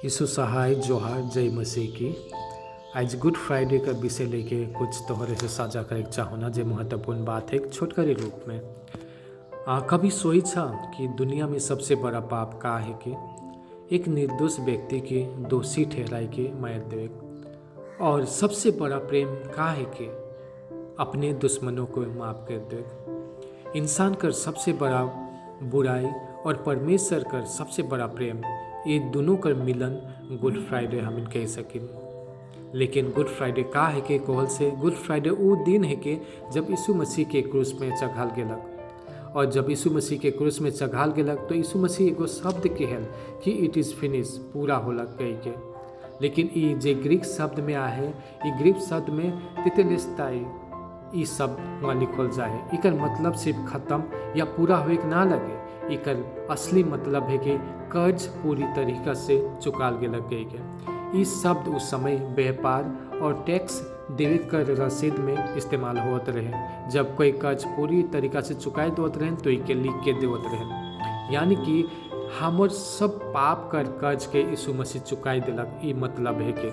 यीशु सहाय, जोहार, जय मसीह की। आज गुड फ्राइडे का विषय लेके कुछ तोहरे से साझा करे चाहो जे महत्वपूर्ण बात है एक छोटकरी रूप में। कभी सोचा कि दुनिया में सबसे बड़ा पाप का है कि एक निर्दोष व्यक्ति के दोषी ठहराई के मार देवे, और सबसे बड़ा प्रेम का है कि अपने दुश्मनों को माफ कर दे। इंसान कर सबसे बड़ा बुराई और परमेश्वर कर सबसे बड़ा प्रेम, ये दोनों कर मिलन गुड फ्राइडे हम कह सकिन। लेकिन गुड फ्राइडे का है के कोहल से गुड फ्राइडे वो दिन है कि जब यीशु मसीह के क्रूस में चघाल गेलक, और जब यीशु मसीह के क्रूस में चघाल गेलक तो यीशु मसीह एगो शब्द कहल कि it is finish, पूरा होलक कह के। लेकिन ई जे ग्रीक शब्द में आहे, ई ग्रीक शब्द में तेतेलेस्ताई ई शब्द वहाँ लिखल जाए। इकर मतलब सिर्फ खत्म या पूरा होए के ना लगे, इकर असली मतलब है कि कर्ज पूरी तरीका से चुकाल गेलक कह के। ई शब्द उस समय व्यापार और टैक्स देवे कर रसीद में इस्तेमाल होत रहे। जब कोई कर्ज पूरी तरीका से चुकाए देवत रहे तो इके लिख के देवत रहे, यानी कि हमर सब पाप कर कर्ज के यीशु मसीह चुकाई दिलक, ई मतलब है के।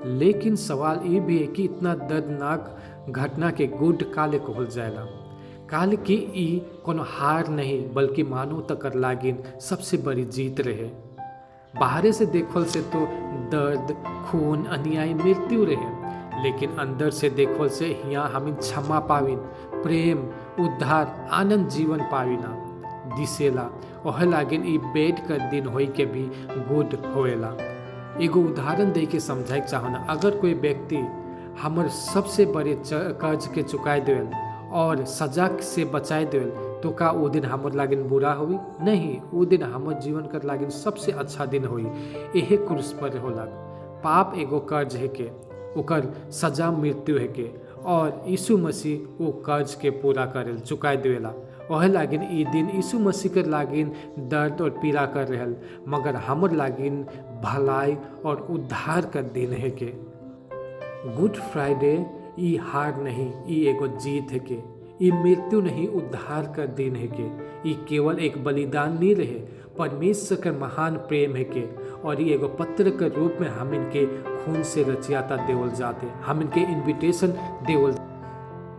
लेकिन सवाल ये भी है कि इतना दर्दनाक घटना के गुड काले कहल जाएला, काले कि ई कोनो हार नहीं बल्कि मानव तक लागिन सबसे बड़ी जीत रहे। बाहरे से देखल से तो दर्द, खून, अन्याय, मृत्यु रहे, लेकिन अंदर से देखल से यहाँ हम क्षमा पाविन, प्रेम, उद्धार, आनंद जीवन पाविना दिसेला। ओह लागिन ई बेड कर दिन होई के भी गुड होएला। एगो उदाहरण दे के समझाए चाहना, अगर कोई व्यक्ति हमर सबसे बड़े कर्ज के चुकाए देवल और सजा से बचाए देवल तो का वो दिन हमर लागिन बुरा होई? नहीं, वो दिन हमर जीवन कर लागिन सबसे अच्छा दिन होई। एहे क्रूस पर होलक। पाप एगो कर्ज है के ओकर सजा मृत्यु है के, और यीशु मसीह वो कर्ज के पूरा करेल, चुकाए देवेला। ओहे लागिन ई दिन यीशु मसीह के लागिन दर्द और पीड़ा कर रहल, मगर हमर लागिन भलाई और उद्धार का दिन है के। गुड फ्राइडे ई हार नहीं, ई एगो जीत है के। ई मृत्यु नहीं, उद्धार का दिन है के। ई केवल एक बलिदान नहीं रहे, परमेश्वर के महान प्रेम है के, और ये एगो पत्र के रूप में हम इनके खून से रचियाता देवल जाते, हम इनके इनविटेशन देवल,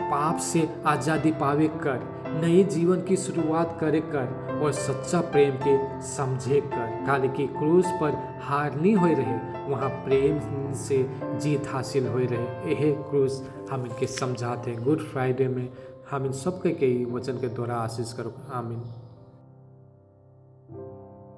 पाप से आज़ादी पावे कर, नए जीवन की शुरुआत करे कर, और सच्चा प्रेम के समझे कर। काले कि क्रूस पर हार नहीं हो रहे, वहाँ प्रेम से जीत हासिल हो रहे। यह क्रूस हम इनके समझाते हैं। गुड फ्राइडे में हम इन सबके के वचन के द्वारा आशीष करो। आमीन।